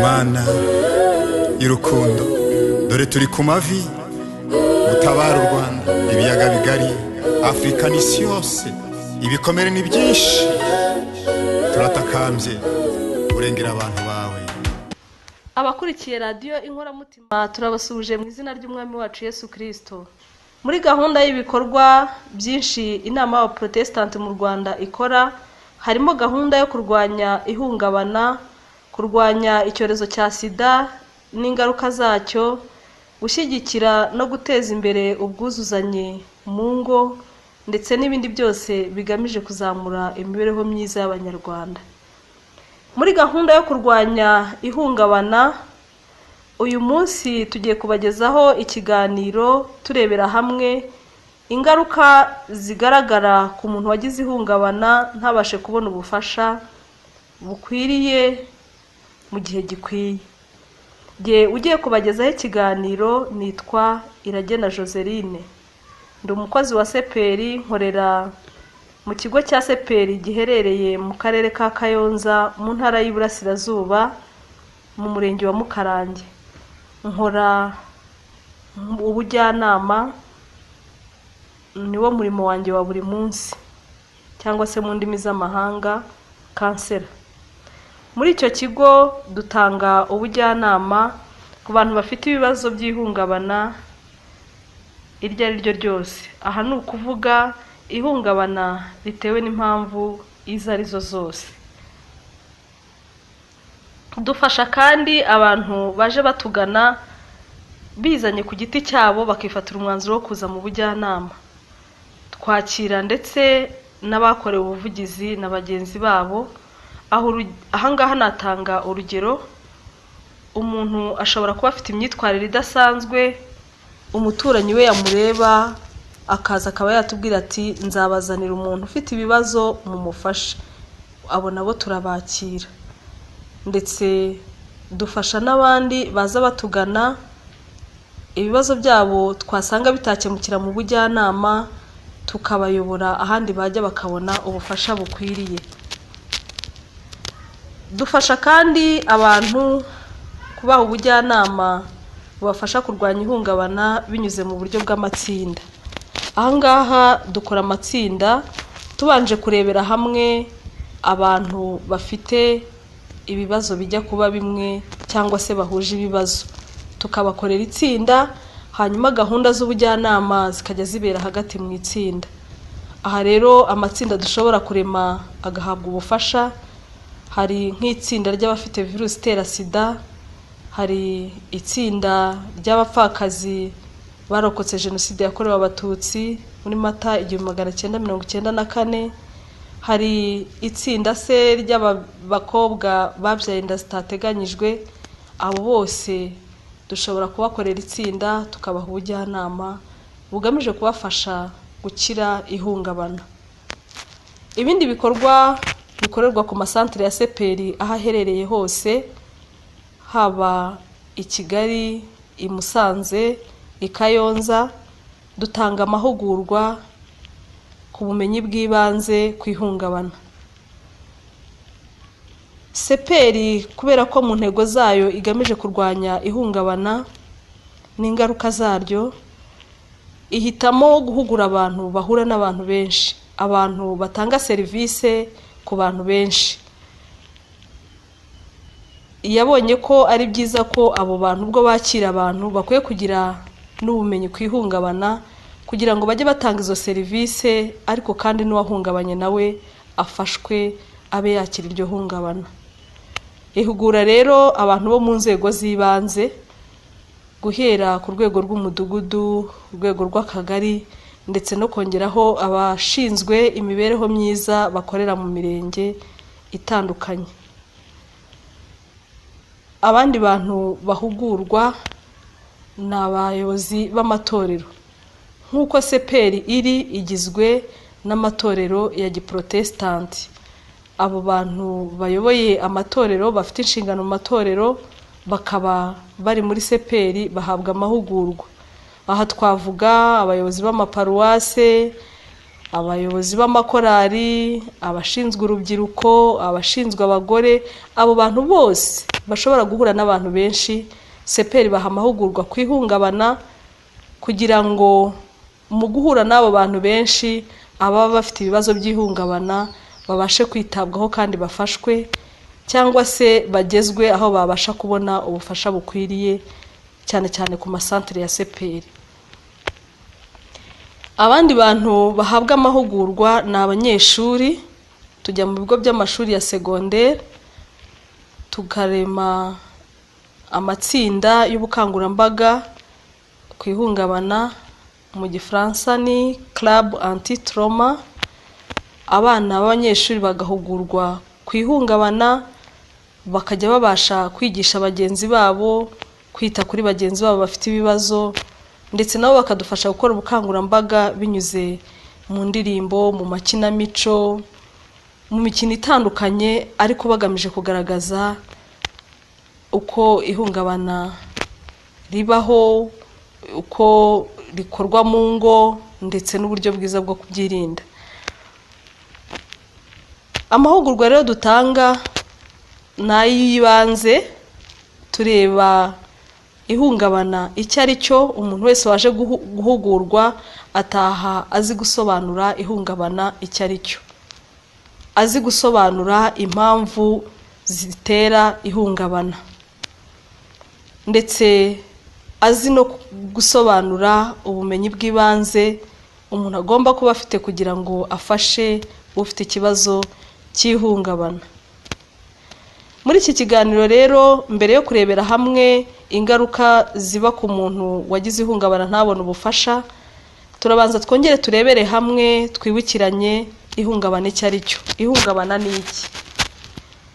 Mana y'urukundo, dore turi ku mavi, utabara u Rwanda, ibiyaga bigari, Afurika n'isi yose. Ibikomere ni byinshi, turatakambye, urengera abantu bawe. Abakurikiye Radiyo Inkoramutima, turabasuhuje mu izina ry'Umwami wacu Yesu Kirisito. Muri gahunda y'ibikorwa byinshi Inama y'Abaporotesitanti mu Rwanda ikora, harimo gahunda yo kurwanya ihungabana, kurwanya icyorezo cya SIDA n'ingaruka zacyo, gushyigikira no guteza imbere ubwuzuzanye mu ngo, ndetse n'ibindi byose bigamije kuzamura imibereho myiza y'Abanyarwanda. Muri gahunda yo kurwanya ihungabana, uyu munsi tugiye kubagezaho ikiganiro turebera hamwe ingaruka zigaragara ku muntu wagize ihungabana ntabashe kubona ubufasha bukwiriye mu gihe gikwiye. Jye ugiye kubagezaho ikiganiro nitwa Iragena Joseline, ndi umukozi wa CPR, nkorera mu kigo cya CPR giherereye mu karere ka Kayonza, mu Ntara y'Iburasirazuba, mu murenge wa Mukarange. Nkora ubujyanama, niwo murimo wanjye wa buri munsi, cyangwa se mu ndimi z'amahanga counselor. Muri icyo kigo dutanga ubujyanama ku bantu bafite ibibazo by'ihungabana iryo ari ryo ryose. Aha ni ukuvuga ihungabana ritewe n'impamvu izo ari zo zose. Dufasha kandi abantu baje batugana bizanye ku giti cyabo, bakifatira umwanzuro wo kuza mu bujyanama. Twakira ndetse n'abakorewe ubuvugizi na bagenzi babo. Aho ahangaha natanga urugero: umuntu ashobora kuba afite imyitwarire idasanzwe, umuturanyi we yamureba akaza akaba yatubwira ati: "Nzabazanira umuntu ufite ibibazo, mumufashe." Abo nabo turabakira, ndetse dufasha n'abandi baza batugana, ibibazo byabo twasanga bitakemukira mu bujyanama tukabayobora ahandi bajya bakabona ubufasha bukwiriye. Dufasha kandi abantu kubaha ubujyanama bubafasha kurwanya ihungabana binyuze mu buryo bw'amatsinda. Aha ngaha dukora amatsinda tubanje kurebera hamwe abantu bafite ibibazo bijya kuba bimwe cyangwa se bahuje ibibazo, tukabakorera itsinda, hanyuma gahunda z'ubujyanama zikajya zibera hagati mu itsinda. Aha rero amatsinda dushobora kurema agahabwa ubufasha, hari nk'itsinda ry'abafite virusi itera SIDA, hari itsinda ry'abapfakazi barokotse Jenoside yakorewe Abatutsi muri Mata 1994, hari itsinda se ry'abakobwa babyaye inda zitateganyijwe. Abo bose dushobora kubakorera itsinda, tukabaha ubujyanama bugamije kubafasha gukira ihungabana. Ibindi bikorwa bikorerwa ku masantere ya CPR aho aherereye hose, haba i Kigali, i Musanze, i Kayonza, dutanga amahugurwa ku bumenyi bw'ibanze ku ihungabana. CPR, kubera ko mu ntego zayo igamije kurwanya ihungabana n'ingaruka zaryo, ihitamo guhugura abantu bahura n'abantu benshi, abantu batanga serivisi ku bantu benshi. Yabonye ko ari byiza ko abo bantu, ubwo bakira abantu, bakwiye kugira n'ubumenyi ku ihungabana kugira ngo bajye batanga izo serivisi, ariko kandi n'uwahungabanye nawe afashwe abe yakira iryo hungabana. Ihugura rero abantu bo mu nzego z'ibanze, guhera ku rwego rw'umudugudu, urwego rw'akagari, ndetse no kongeraho abashinzwe imibereho myiza bakorera mu mirenge itandukanye. Abandi bantu bahugurwa ni abayobozi b'amatorero. Nk'uko CPR iri igizwe n'amatorero ya giporotesitanti, abo bantu bayoboye amatorero, bafite inshingano mu matorero, bakaba bari muri CPR, bahabwa amahugurwa. Aha twavuga abayobozi b'amaparuwase. Abayobozi b'amakorali, abashinzwe urubyiruko, abashinzwe abagore, abo bantu bose bashobora guhura n'abantu benshi, CPR ibaha amahugurwa ku ihungabana kugira ngo mu guhura n'abo bantu benshi, ababa bafite ibibazo by'ihungabana babashe kwitabwaho kandi bafashwe, cyangwa se bagezwe aho babasha kubona ubufasha bukwiriye, cyane cyane ku masantere ya CPR. Abandi bantu bahabwa amahugurwa ni abanyeshuri. Tujya mu bigo by'amashuri ya segonderi, tukarema amatsinda y'ubukangurambaga ku ihungabana, mu Gifaransa ni club anti trauma. Abana b'abanyeshuri bagahugurwa ku ihungabana, bakajya babasha kwigisha bagenzi babo, kwita kuri bagenzi babo bafite ibibazo, ndetse nabo bakadufasha gukora ubukangurambaga binyuze mu ndirimbo, mu makinamico, mu mikino itandukanye, ariko bagamije kugaragaza uko ihungabana ribaho, uko rikorwa mu ngo, ndetse n'uburyo bwiza bwo kubyirinda. Amahugurwa rero dutanga ni ay'ibanze, tureba ihungabana icyo ari cyo. Umuntu wese waje guhugurwa ataha azi gusobanura ihungabana icyo ari cyo, azi gusobanura impamvu zitera ihungabana, ndetse azi no gusobanura ubumenyi bw'ibanze umuntu agomba kuba afite kugira ngo afashe ufite ikibazo cy'ihungabana. Muri iki kiganiro rero, mbere yo kurebera hamwe ingaruka ziba ku muntu wagize ihungabana ntabone ubufasha, turabanza twongere turebere hamwe, twibukiranye ihungabana icyo ari cyo. Ihungabana ni iki?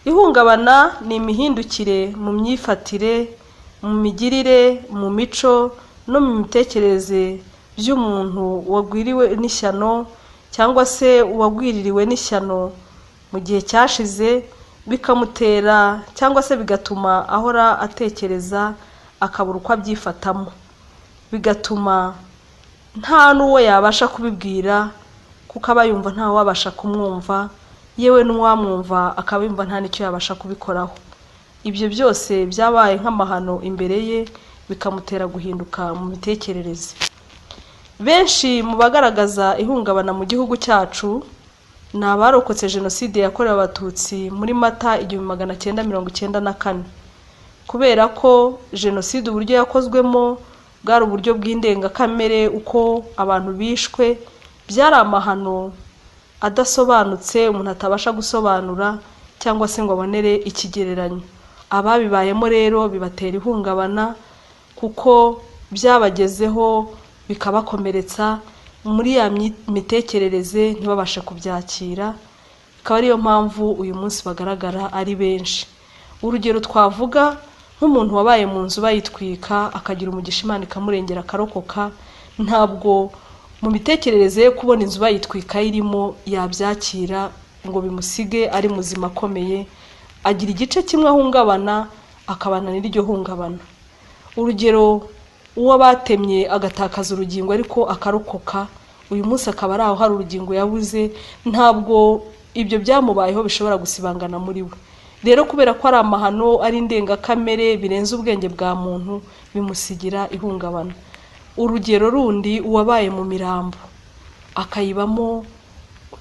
Ihungabana ni imihindukire mu myifatire, mu migirire, mu mico no mu mitekerereze by'umuntu wagwiriwe n'ishyano cyangwa se uwagwiririwe n'ishyano mu gihe cyashize, bikamutera cyangwa se bigatuma ahora atekereza akabura uko abyifatamo, bigatuma nta n'uwo yabasha kubibwira kuko aba yumva nta wabasha kumwumva, yewe n'uwamwumva akaba yumva nta n'icyo yabasha kubikoraho. Ibyo byose byabaye nk'amahano imbere ye, bikamutera guhinduka mu mitekerereze. Benshi mu bagaragaza ihungabana mu gihugu cyacu ni abarokotse Jenoside yakorewe Abatutsi muri Mata 1994, kubera ko Jenoside uburyo yakozwemo bwari uburyo bw'indengakamere. Uko abantu bishwe byari amahano adasobanutse, umuntu atabasha gusobanura cyangwa se ngo abonere ikigereranyo. Ababibayemo rero bibatera ihungabana kuko byabagezeho bikabakomeretsa muri ya mitekerereze, ntibabashe kubyakira, ikaba ariyo mpamvu uyu munsi bagaragara ari benshi. Urugero twavuga nk'umuntu wabaye mu nzu bayitwika, akagira umugisha Imana ikamurengera akarokoka, ntabwo mu mitekerereze ye kubona inzu bayitwika ayirimo yabyakira ngo bimusige ari muzima akomeye. Agira igice kimwe ahungabana, akabana n'iryo hungabana. Urugero, uwo batemye agatakaza urugingo ariko akarokoka, uyu munsi akaba ari aho hari urugingo yabuze, ntabwo ibyo byamubayeho bishobora gusibangana muri we. Rero kubera ko ari amahano, ari indengakamere, birenze ubwenge bwa muntu, bimusigira ihungabana. Urugero rundi, uwabaye mu mirambo akayibamo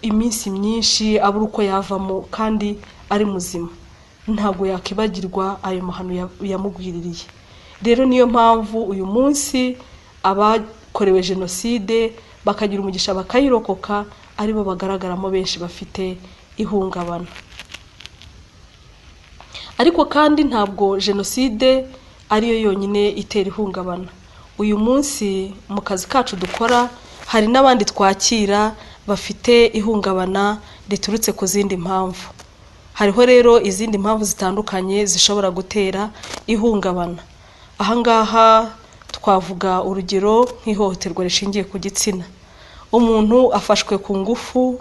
iminsi myinshi abura uko yavamo kandi ari muzima, ntabwo yakibagirwa ayo mahano yamugwiririye. Rero niyo mpamvu uyu munsi abakorewe Jenoside bakagira umugisha bakayirokoka aribo bagaragaramo benshi bafite ihungabana. Ariko kandi ntabwo Jenoside ariyo yonyine itera ihungabana. Uyu munsi mu kazi kacu dukora hari n'abandi twakira bafite ihungabana riturutse ku zindi mpamvu. Hariho rero izindi mpamvu zitandukanye zishobora gutera ihungabana. Ahangaha twavuga urugero nk'ihohoterwa rishingiye ku gitsina. Umuntu afashwe ku ngufu,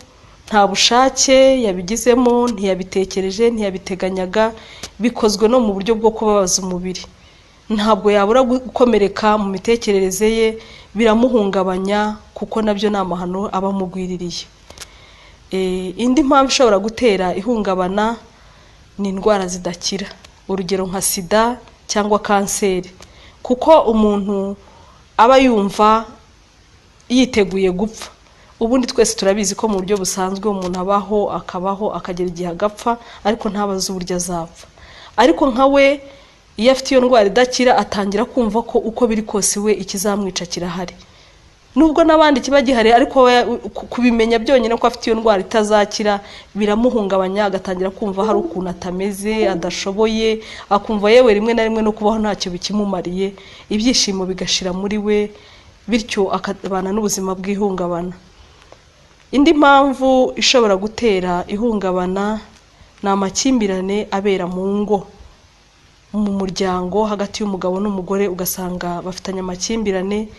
nta bushake yabigizemo, ntiyabitekereje, ntiyabiteganyaga, bikozwe no mu buryo bwo kubabaza umubiri. Ntabwo yabura gukomereka mu mitekerereze ye, biramuhungabanya kuko nabyo ni amahano aba amugwiririye. Indi mpamvu ishobora gutera ihungabana ni indwara zidakira, urugero nka sida cyangwa kanseri, kuko umuntu aba yumva yiteguye gupfa. Ubundi twese turabizi ko mu buryo busanzwe umuntu abaho, akabaho, akagera igihe agapfa, ariko ntabaze uburyo azapfa. Ariko nka we iyo afite iyo ndwara idakira, atangira kumva ko uko biri kose we ikizamwica kirahari, nubwo n'abandi kiba gihari, ariko we kubimenya byonyine ko afite iyo ndwara itazakira biramuhungabanya, agatangira kumva hari ukuntu atameze, adashoboye, akumva yewe rimwe na rimwe no kubaho ntacyo bikimumariye, ibyishimo bigashira muri we, bityo akabana n'ubuzima bw'ihungabana. Indi mpamvu ishobora gutera ihungabana ni amakimbirane abera mu ngo, mu muryango, hagati y'umugabo n'umugore, ugasanga bafitanye amakimbirane.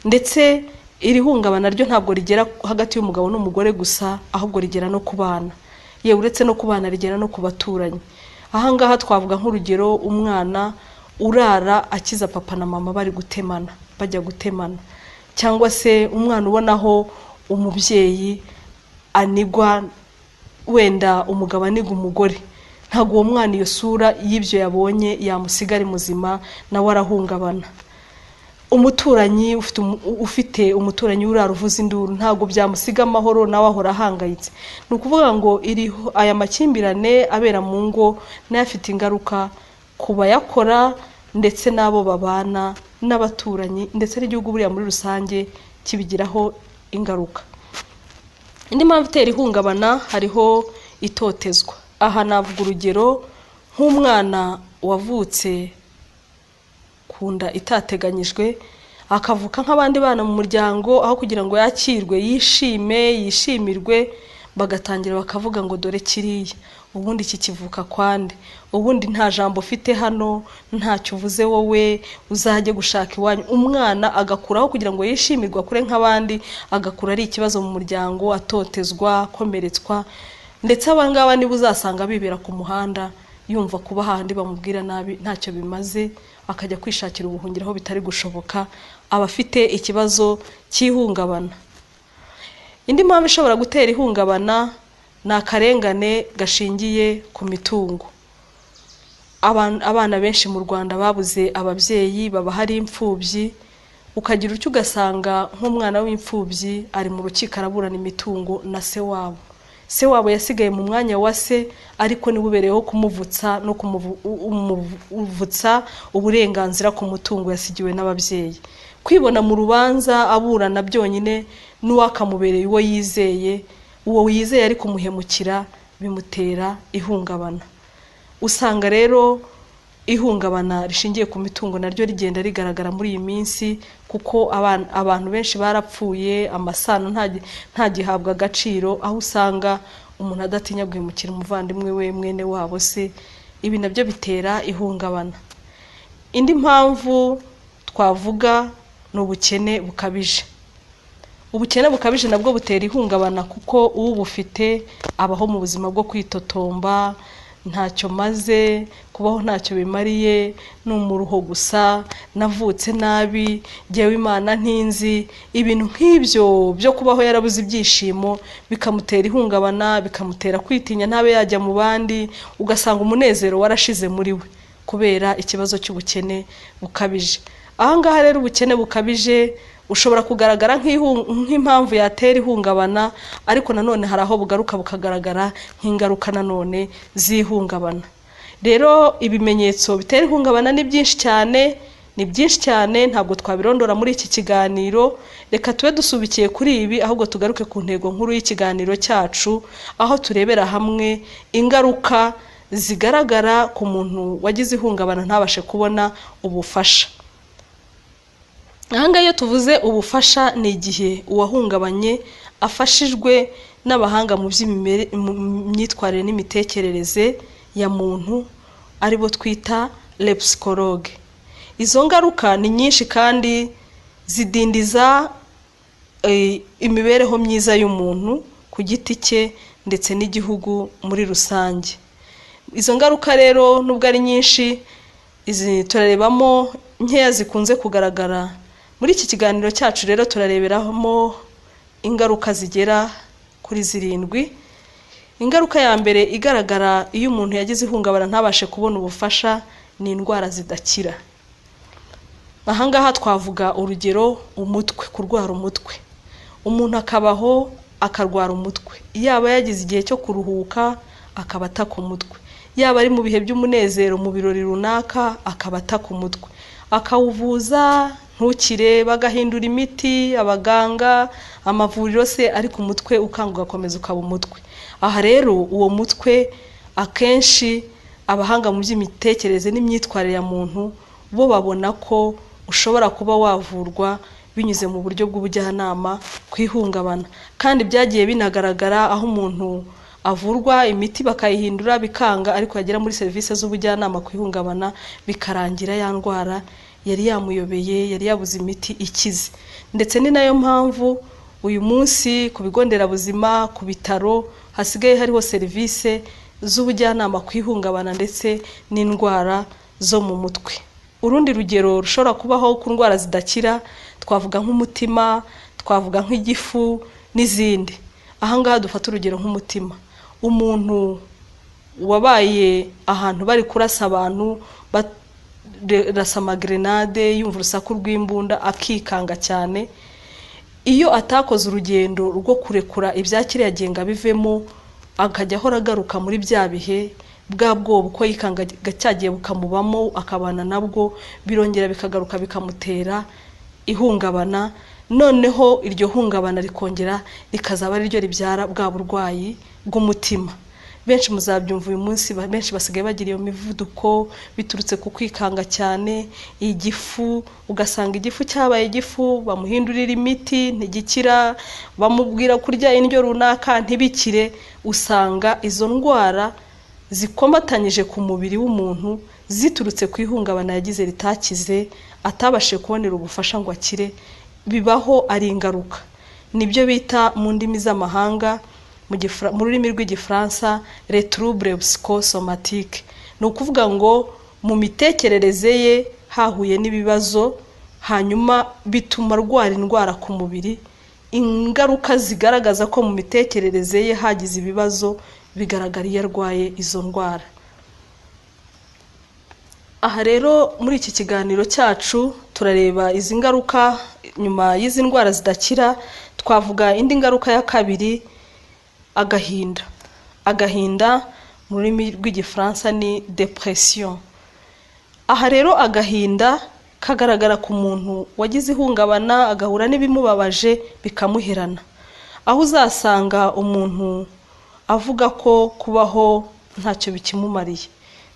Ndetse iri hungabana ryo ntabwo rigera hagati y'umugabo n'umugore gusa, ahubwo rigera no ku bana, yewe uretse no ku bana rigera no ku baturanyi. Aha ngaha twavuga nk'urugero umwana urara akiza papa na mama bari gutemana, bajya gutemana, cyangwa se umwana ubonaho umubyeyi anigwa, wenda umugabo aniga umugore, ntabwo uwo mwana iyo sura y'ibyo yabonye yamusiga ari muzima, nawe arahungabana. Umuturanyi ufite umuturanyi urara uvuza induru, ntabwo byamusiga amahoro, nawe ahora ahangayitse. Ni ukuvuga ngo aya makimbirane abera mu ngo nayo afite ingaruka ku bayakora ndetse n'abo babana n'abaturanyi, ndetse n'igihugu buriya muri rusange kibigiraho ingaruka. Indi mpamvu itera ihungabana hariho itotezwa. Aha navuga urugero nk'umwana wavutse ku nda itateganyijwe, akavuka nk'abandi bana mu muryango, aho kugira ngo yakirwe yishime, yishimirwe, bagatangira bakavuga ngo dore kiriya, ubundi iki kivuka kwande, ubundi nta jambo ufite hano, ntacyo uvuze wowe, uzajye gushaka iwanyu. Umwana agakuraho kugira ngo yishimirwe akure nk'abandi, agakura ari ikibazo mu muryango, atotezwa, akomeretswa, ndetse aba ngaba nibo uzasanga bibera ku muhanda, yumva kuba hahandi bamubwira nabi ntacyo bimaze, akajya kwishakira ubuhungiro aho bitari gushoboka, aba afite ikibazo cy'ihungabana. Indi mpamvu ishobora gutera ihungabana ni akarengane gashingiye ku mitungo. Abana benshi mu Rwanda babuze ababyeyi, baba hari imfubyi, ukagira utyo ugasanga nk'umwana w'imfubyi ari mu rukiko araburana imitungo na se wabo. Se wabo yasigaye mu mwanya wa se, ariko niwe ubereyeho kumuvutsa no kumuvutsa uburenganzira ku mutungo yasigiwe n'ababyeyi. Kwibona mu rubanza aburana byonyine n'uwakamubereye uwo yizeye, uwo yizeye ari kumuhemukira, bimutera ihungabana. Usanga rero ihungabana rishingiye ku mitungo naryo rigenda rigaragara muri iyi minsi, kuko abantu benshi barapfuye, amasano ntagihabwa agaciro, aho usanga umuntu adatinya guhemukira umuvandimwe we, mwene wabo se, ibi nabyo bitera ihungabana. Indi mpamvu twavuga ni ubukene bukabije. Ubukene bukabije nabwo butera ihungabana, kuko ubufite abaho mu buzima bwo kwitotomba, ntacyo maze, kubaho ntacyo bimariye, ni umuruho gusa, navutse nabi, jyewe Imana ntinzi, ibintu nk'ibyo byo kubaho yarabuze ibyishimo, bikamutera ihungabana, bikamutera kwitinya ntabe yajya mu bandi, ugasanga umunezero warashize muri we kubera ikibazo cy'ubukene bukabije. Aha ngaha rero ubukene bukabije ushobora kugaragara nk'impamvu yatera ihungabana, ariko nanone hari aho bugaruka bukagaragara nk'ingaruka nanone z'ihungabana. Rero ibimenyetso bitera ihungabana ni byinshi cyane, ni byinshi cyane, ntabwo twabirondora muri iki kiganiro. Reka tube dusubikiye kuri ibi, ahubwo tugaruke ku ntego nkuru y'ikiganiro cyacu, aho turebera hamwe ingaruka zigaragara ku muntu wagize ihungabana ntabashe kubona ubufasha. Aha ngaha iyo tuvuze ubufasha ni igihe uwahungabanye afashijwe n'abahanga mu myitwarire n'imitekerereze ya muntu, aribo twita lepsikologe. Izo ngaruka ni nyinshi kandi zidindiza imibereho myiza y'umuntu ku giti cye ndetse n'igihugu muri rusange. Izo ngaruka rero nubwo ari nyinshi, Izi turarebamo nkeya zikunze kugaragara muri iki kiganiro cyacu. Rero turareberamo ingaruka zigera kuri 7. Ingaruka ya mbere igaragara iyo umuntu yagize ihungabana ntabashe kubona ubufasha ni indwara zidakira. Ahangaha twavuga urugero umutwe, kurwara umutwe. Umuntu akabaho akarwara umutwe, yaba yagize igihe cyo kuruhuka akaba ataka umutwe, yaba ari mu bihe by'umunezero mu birori runaka akaba ataka umutwe, akawuvuza ntukire, bagahindura imiti, abaganga, amavuriro se, ariko umutwe ukanga ugakomeza ukaba umutwe. Aha rero uwo mutwe akenshi abahanga mu by'imitekerereze n'imyitwarire ya muntu bo babona ko ushobora kuba wavurwa binyuze mu buryo bw'ubujyanama ku ihungabana. Kandi byagiye binagaragara aho umuntu avurwa imiti bakayihindura bikanga, ariko yagera muri serivisi z'ubujyanama ku ihungabana bikarangira ya ndwara yari yamuyobeye, yari yabuze imiti ikize. Ndetse ni nayo mpamvu uyu munsi ku bigo nderabuzima, ku bitaro hasigaye hariho serivisi z'ubujyanama ku ihungabana ndetse n'indwara zo mu mutwe. Urundi rugero rushobora kubaho ku ndwara zidakira twavuga nk'umutima, twavuga nk'igifu n'izindi. Ahangaha dufata urugero nk'umutima. Umuntu wabaye ahantu bari kurasa abantu, barasa amagrenade, yumva urusaku rw'imbunda akikanga cyane, iyo atakoze urugendo rwo kurekura ibya kiriya gihe ngo abivemo, akajya ahora agaruka muri bya bihe, bwa bwoba uko yikangaga cyagiye bukamubamo akabana nabwo, birongera bikagaruka bikamutera ihungabana. Noneho iryo hungabana rikongera rikazaba ari ryo ribyara bwa burwayi bw'umutima. Benshi muzabyumva uyu munsi, benshi basigaye bagira iyo mivuduko biturutse ku kwikanga cyane, igifu, ugasanga igifu cyabaye igifu, bamuhindurira imiti ntigikira, bamubwira kurya indyo runaka ntibikire. Usanga izo ndwara zikomatanyije ku mubiri w'umuntu ziturutse ku ihungabana yagize ritakize, atabashije kubonera ubufasha ngo akire, bibaho ari ingaruka. Nibyo bita mu ndimi z'amahanga, mu rurimi rw'Igifaransa les troubles psychosomatiques. Ni ukuvuga ngo mu mitekerereze ye hahuye n'ibibazo, hanyuma bituma arwara indwara ku mubiri. Ingaruka zigaragaza ko mu mitekerereze ye hagize ibibazo bigaragara iyo arwaye izo ndwara. Aha rero muri iki kiganiro cyacu turareba izi ngaruka. Nyuma y'izi ndwara zidakira twavuga indi ngaruka ya kabiri, agahinda. Agahinda mu rurimi rw'Igifaransa ni depression. Aha rero agahinda kagaragara ku muntu wagize ihungabana, agahura n'ibimubabaje bikamuherana, aho uzasanga umuntu avuga ko kubaho ntacyo bikimumariye,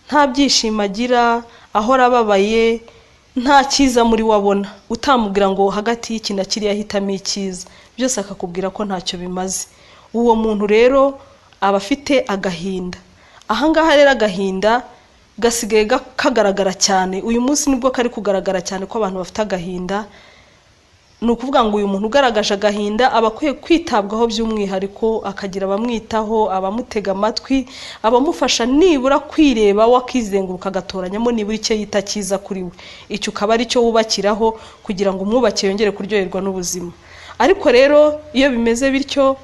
nta byishimo agira, ahora ababaye, nta cyiza muri we abona. Utamubwira ngo hagati y'iki na kiriya ahitamo icyiza, byose akakubwira ko ntacyo bimaze. Uwo muntu rero aba afite agahinda. Ahangaha rero agahinda gasigaye kagaragara cyane uyu munsi, nibwo kari kugaragara cyane ko abantu bafite agahinda. Ni ukuvuga ngo uyu muntu ugaragaje agahinda aba akwiye kwitabwaho by'umwihariko, akagira abamwitaho, abamutega amatwi, abamufasha nibura kwireba we akizenguruka agatoranyamo nibura icyo yita cyiza kuri we, icyo ukaba ari cyo wubakiraho kugira ngo umwubake yongere kuryoherwa n'ubuzima. Ariko rero iyo bimeze bityo,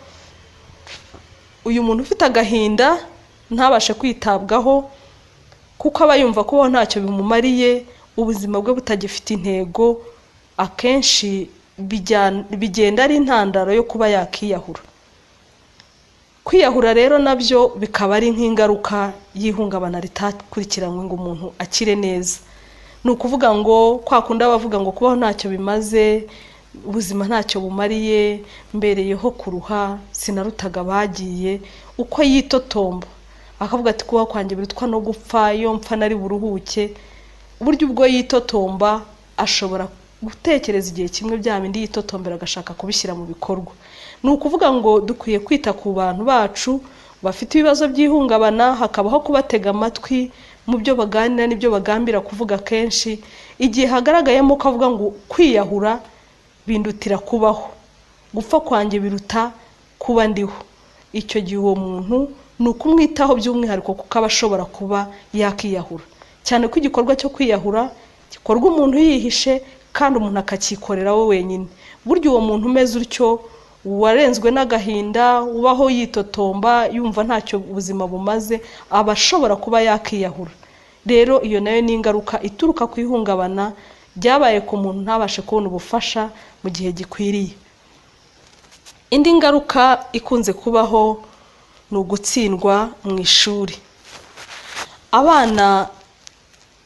uyu muntu ufite agahinda ntabashe kwitabwaho, kuko aba yumva kubaho ntacyo bimumariye, ubuzima bwe butagifite intego, akenshi bigenda ari intandaro yo kuba yakiyahura. Kwiyahura rero nabyo bikaba ari nk'ingaruka y'ihungabana ritakurikiranywe ngo umuntu akire neza. Ni ukuvuga ngo kwa kundi abavuga ngo kubaho ntacyo bimaze, ubuzima ntacyo bumariye, mbereyeho kuruha, sinarutaga bagiye, uko yitotomba akavuga ati kubaho kwanjye birutwa no gupfa, iyo mpfa nari buruhuke. Uburyo ubwo yitotomba ashobora gutekereza igihe kimwe bya bindi yitotombera agashaka kubishyira mu bikorwa. Ni ukuvuga ngo dukwiye kwita ku bantu bacu bafite ibibazo by'ihungabana, hakabaho kubatega amatwi mu byo baganira n'ibyo bagambira kuvuga kenshi. Igihe hagaragayemo ko avuga ngo kwiyahura bindutira kubaho, gupfa kwanjye biruta kuba ndiho, icyo gihe uwo muntu ni ukumwitaho by'umwihariko, kuko aba ashobora kuba yakiyahura. Cyane ko igikorwa cyo kwiyahura gikorwa umuntu yihishe kandi umuntu akacyikorera we wenyine. Burya uwo muntu umeze utyo, warenzwe n'agahinda, ubaho yitotomba, yumva ntacyo ubuzima bumaze, aba ashobora kuba yakiyahura. Rero iyo nayo ni ingaruka ituruka ku ihungabana ryabaye ku muntu ntabashe kubona ubufasha mu gihe gikwiriye. Indi ngaruka ikunze kubaho ni ugutsindwa mu ishuri. Abana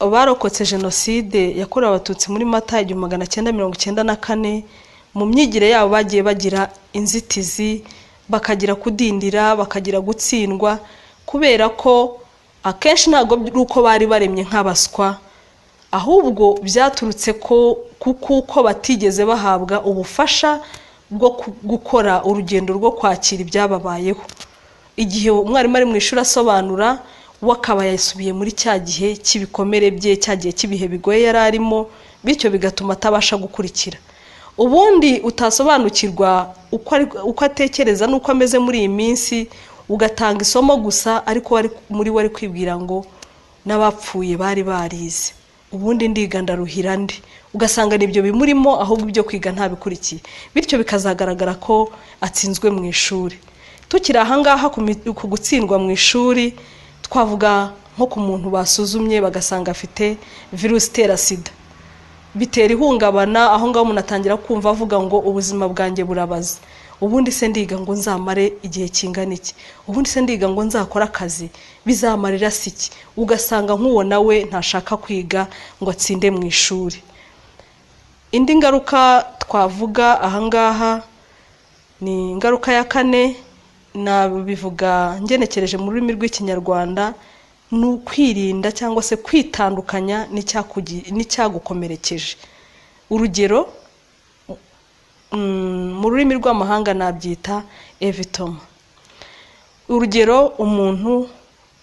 barokotse Jenoside yakorewe Abatutsi muri Mata 1994, mu myigire yabo bagiye bagira inzitizi, bakagira kudindira, bakagira gutsindwa, kubera ko akenshi ntabwo ari uko bari baremye nk'abaswa, ahubwo byaturutse ko kuko batigeze bahabwa ubufasha bwo gukora urugendo rwo kwakira ibyababayeho. Igihe umwarimu ari mu ishuri asobanura, we akaba yasubiye muri cya gihe cy'ibikomere bye, cya gihe cy'ibihe bigoye yari arimo, bityo bigatuma atabasha gukurikira. Ubundi utasobanukirwa uko atekereza n'uko ameze muri iyi minsi, ugatanga isomo gusa, ariko muri we ari kwibwira ngo n'abapfuye bari barize, ubundi ndiga ndaruhira ndi, ugasanga nibyo bimurimo, ahubwo ibyo kwiga ntabikurikiye, bityo bikazagaragara ko atsinzwe mu ishuri. Tukiri ahangaha ku gutsindwa mu ishuri, twavuga nko ku muntu basuzumye bagasanga afite virusi itera sida, bitera ihungabana. Aho ngaho umuntu atangira kumva avuga ngo ubuzima bwanjye burabaza, ubundi se ndiga ngo nzamare igihe kingana iki, ubundi se ndiga ngo nzakore akazi bizamarira si iki. Ugasanga nk'uwo nawe ntashaka kwiga ngo atsinde mu ishuri. Indi ngaruka twavuga ahangaha ni ingaruka ya kane, nabivuga ngenekereje mu rurimi rw'Ikinyarwanda, ni ukwirinda cyangwa se kwitandukanya n'icyagukomerekeje. Urugero mu rurimi rw'amahanga nabyita evitoma. Urugero, umuntu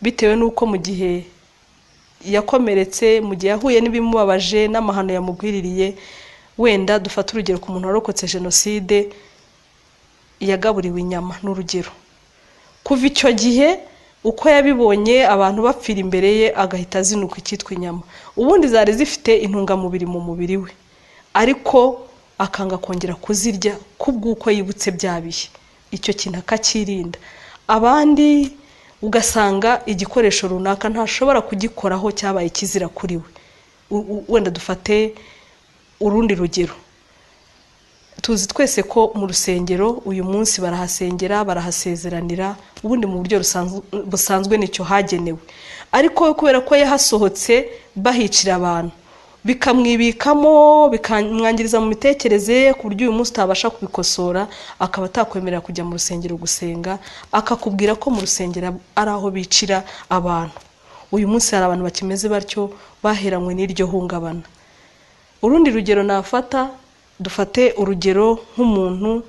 bitewe n'uko mu gihe yakomeretse, mu gihe yahuye n'ibimubabaje n'amahano yamugwiririye, wenda dufate urugero ku muntu warokotse Jenoside yagaburiwe inyama, ni urugero. Kuva icyo gihe uko yabibonye abantu bapfira imbere ye, agahita azinuka icyitwa inyama. Ubundi zari zifite intungamubiri mu mubiri we, ariko akanga kongera kuzirya kubw'uko yibutse bya bihe, icyo kintu akacyirinda. Abandi ugasanga igikoresho runaka ntashobora kugikoraho, cyabaye kizira kuri we. Wenda dufate urundi rugero, tuzi twese ko mu rusengero uyu munsi barahasengera, barahasezeranira, ubundi mu buryo busanzwe nicyo hagenewe, ariko kubera ko yahasohotse bahicira abantu, bikamwibikamo, bikamwangiriza mu mitekerereze ye, ku buryo uyu munsi utabasha kubikosora, akaba atakwemerera kujya mu rusengero gusenga, akakubwira ko mu rusengero ari aho bicira abantu. Uyu munsi hari abantu bakimeze batyo, baheranywe n'iryo hungabana. Urundi rugero nafata, dufate urugero nk'umuntu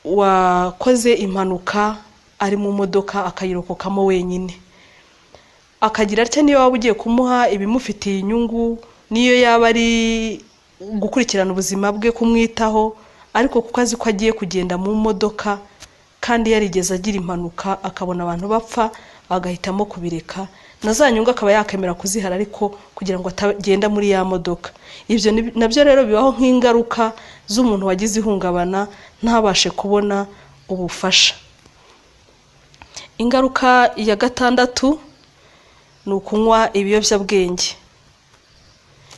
wakoze impanuka ari mu modoka akayirokokamo wenyine, akagira atya, niyo waba ugiye kumuha ibimufitiye inyungu, niyo yaba ari gukurikirana ubuzima bwe, kumwitaho, ariko kuko azi ko agiye kugenda mu modoka kandi yarigeze agira impanuka akabona abantu bapfa, agahitamo kubireka, na za nyungu akaba yakemera kuzihara, ariko kugira ngo atagenda muri ya modoka. Ibyo nabyo rero bibaho nk'ingaruka z'umuntu wagize ihungabana ntabashe kubona ubufasha. Ingaruka ya gatandatu ni ukunywa ibiyobyabwenge.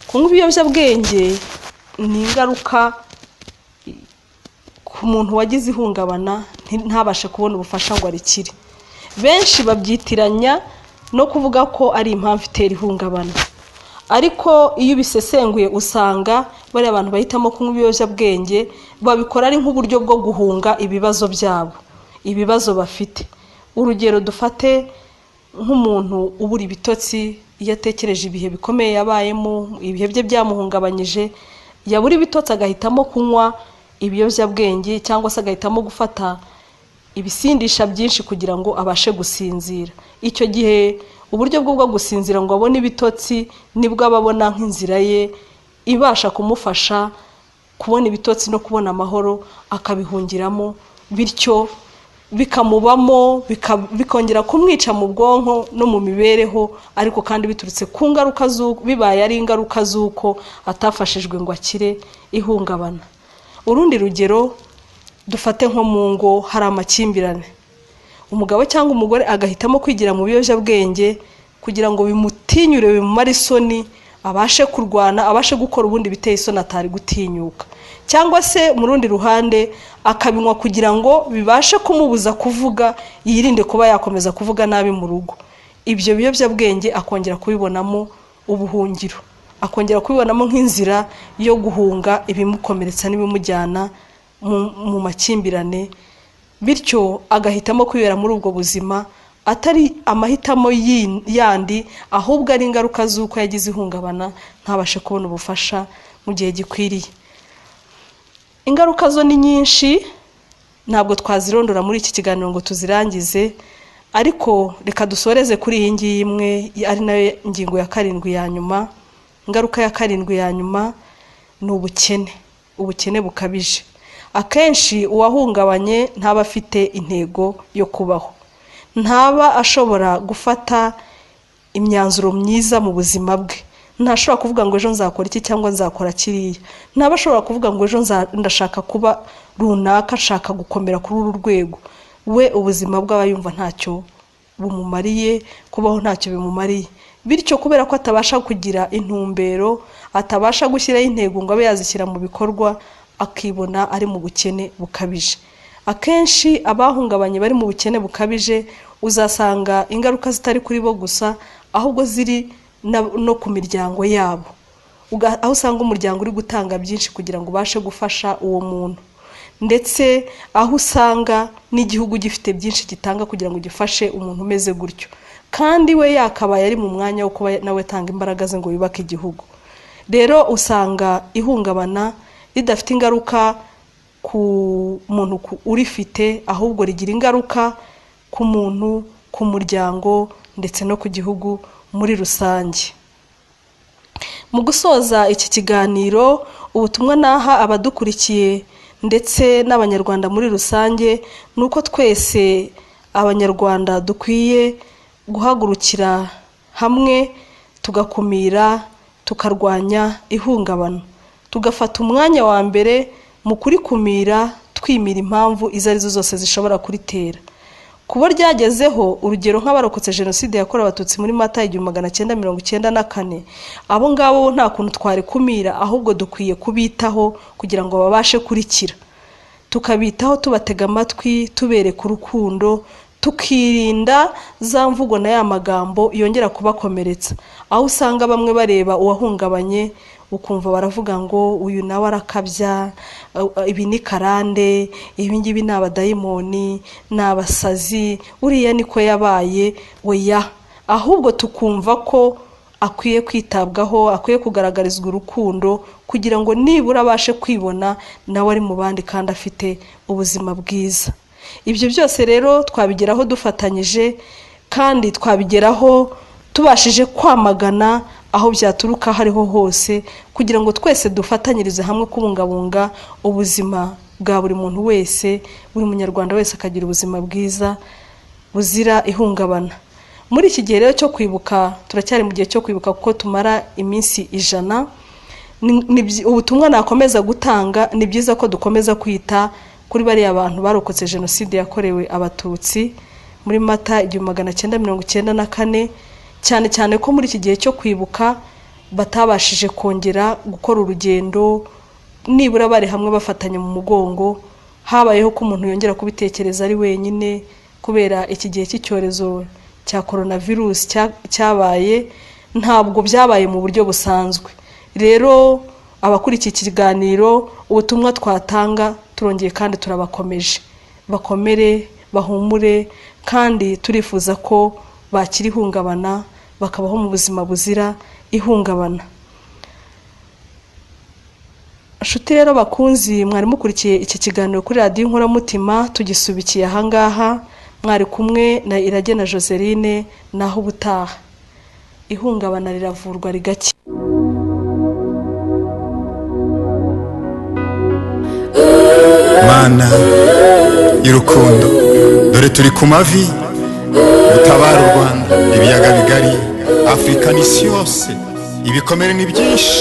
Kunywa ibiyobyabwenge ni ingaruka ku muntu wagize ihungabana ntabashe kubona ubufasha ngo arikire. Benshi babyitiranya no kuvuga ko ari impamvu itera ihungabana, ariko iyo ubisesenguye usanga bariya abantu bahitamo kunywa ibiyobyabwenge babikora ari nk'uburyo bwo guhunga ibibazo byabo, ibibazo bafite. Urugero dufate nk'umuntu ubura ibitotsi, iyo atekereje ibihe bikomeye yabayemo, ibihe bye byamuhungabanyije, yabura ibitotsi agahitamo kunywa ibiyobyabwenge cyangwa se agahitamo gufata ibisindisha byinshi kugira ngo abashe gusinzira. Icyo gihe uburyo bwe bwo gusinzira ngo abone ibitotsi nibwo aba abona nk'inzira ye ibasha kumufasha kubona ibitotsi no kubona amahoro, akabihungiramo, bityo Bikamubamo, bikongera kumwica mu bwonko no mu mibereho, ariko kandi biturutse ku ngaruka, bibaye ari ingaruka z'uko atafashijwe ngo akire ihungabana. Urundi rugero dufate, nko mu ngo hari amakimbirane, umugabo cyangwa umugore agahitamo kwigira mu biyobyabwenge kugira ngo bimutinyure, bimumare isoni, abashe kurwana, abashe gukora ubundi biteye isoni atari gutinyuka, cyangwa se mu rundi ruhande akabinywa kugira ngo bibashe kumubuza kuvuga, yirinde kuba yakomeza kuvuga nabi mu rugo. Ibyo biyobyabwenge akongera kubibonamo ubuhungiro, akongera kubibonamo nk'inzira yo guhunga ibimukomeretsa n'ibimujyana mu makimbirane, bityo agahitamo kwibera muri ubwo buzima, atari amahitamo yandi, ahubwo ari ingaruka z'uko yagize ihungabana ntabashe kubona ubufasha mu gihe gikwiriye. Ingaruka zo ni nyinshi, ntabwo twazirondora muri iki kiganiro ngo tuzirangize, ariko reka dusoreze kuri iyi ngiyi imwe, ari nayo ngingo ya karindwi ya nyuma. Ingaruka ya karindwi ya nyuma ni ubukene, ubukene bukabije. Akenshi uwahungabanye ntaba afite intego yo kubaho, ntaba ashobora gufata imyanzuro myiza mu buzima bwe. Ntashobora kuvuga ngo ejo nzakora iki cyangwa nzakora kiriya. Ntaba ashobora kuvuga ngo ejo ndashaka kuba runaka, nshaka gukomera kuri uru rwego. We ubuzima bwe aba yumva ntacyo bumumariye, kubaho ntacyo bimumariye. Bityo kubera ko atabasha kugira intumbero, atabasha gushyiraho intego ngo abe yazishyira mu bikorwa, akibona ari mu bukene bukabije. Akenshi abahungabanye bari mu bukene bukabije, uzasanga ingaruka zitari kuri bo gusa, ahubwo ziri no ku miryango yabo, aho usanga umuryango uri gutanga byinshi kugira ngo ubashe gufasha uwo muntu, ndetse aho usanga n'igihugu gifite byinshi gitanga kugira ngo gifashe umuntu umeze gutyo, kandi we yakabaye ari mu mwanya wo kuba nawe atanga imbaraga ze ngo yubake igihugu. Rero usanga ihungabana ridafite ingaruka ku muntu urifite, ahubwo rigira ingaruka ku muntu, ku muryango, ndetse no ku gihugu muri rusange. Mu gusoza iki kiganiro, ubutumwa naha abadukurikiye ndetse n'Abanyarwanda muri rusange ni uko twese Abanyarwanda dukwiye guhagurukira hamwe, tugakumira, tukarwanya ihungabana, tugafata umwanya wa mbere mu kurikumira, twimira impamvu izo arizo zose zishobora kuritera kuba ryagezeho. Urugero nk'abarokotse Jenoside yakorewe Abatutsi muri Mata 1994, abo ngabo nta kuntu twarikumira, ahubwo dukwiye kubitaho kugira ngo babashe kurikira, tukabitaho, tubatega amatwi, tubereka urukundo, tukirinda za mvugo na ya magambo yongera kubakomeretsa, aho usanga bamwe bareba uwahungabanye ukumva baravuga ngo uyu nawe arakabya, ibi ni karande, ibi ngibi ni abadayimoni, ni abasazi, uriya niko yabaye. Oya, ahubwo tukumva ko akwiye kwitabwaho, akwiye kugaragarizwa urukundo kugira ngo nibura abashe kwibona nawe ari mu bandi kandi afite ubuzima bwiza. Ibyo byose rero twabigeraho dufatanyije, kandi twabigeraho tubashije kwamagana aho byaturuka aho ariho hose, kugira ngo twese dufatanyirize hamwe kubungabunga ubuzima bwa buri muntu wese, buri Munyarwanda wese akagira ubuzima bwiza buzira ihungabana. Muri iki gihe rero cyo kwibuka, turacyari mu gihe cyo kwibuka kuko tumara iminsi 100. Ubutumwa nakomeza gutanga, ni byiza ko dukomeza kwita kuri bariya bantu barokotse Jenoside yakorewe Abatutsi muri Mata 1994, cyane cyane ko muri iki gihe cyo kwibuka batabashije kongera gukora urugendo nibura bari hamwe bafatanye mu mugongo. Habayeho ko umuntu yongera kubitekereza ari wenyine kubera iki gihe cy'icyorezo cya coronavirus cyabaye, ntabwo byabaye mu buryo busanzwe. Rero abakurikiye iki kiganiro, ubutumwa twatanga, turongeye kandi turabakomeje, bakomere, bahumure, kandi turifuza ko bakira ihungabana, bakabaho mu buzima buzira ihungabana. Nshuti rero bakunzi mwari mukurikiye iki kiganiro kuri Radiyo Inkoramutima, tugisubikiye ahangaha. Mwari kumwe na Iragena Joseline. Naho ubutaha. Ihungabana riravurwa rigakira. Mana y'urukundo. Dore turi ku mavi, mutabara u Rwanda, ibiyaga bigari, Afurika n'isi yose. Ibikomere ni byinshi.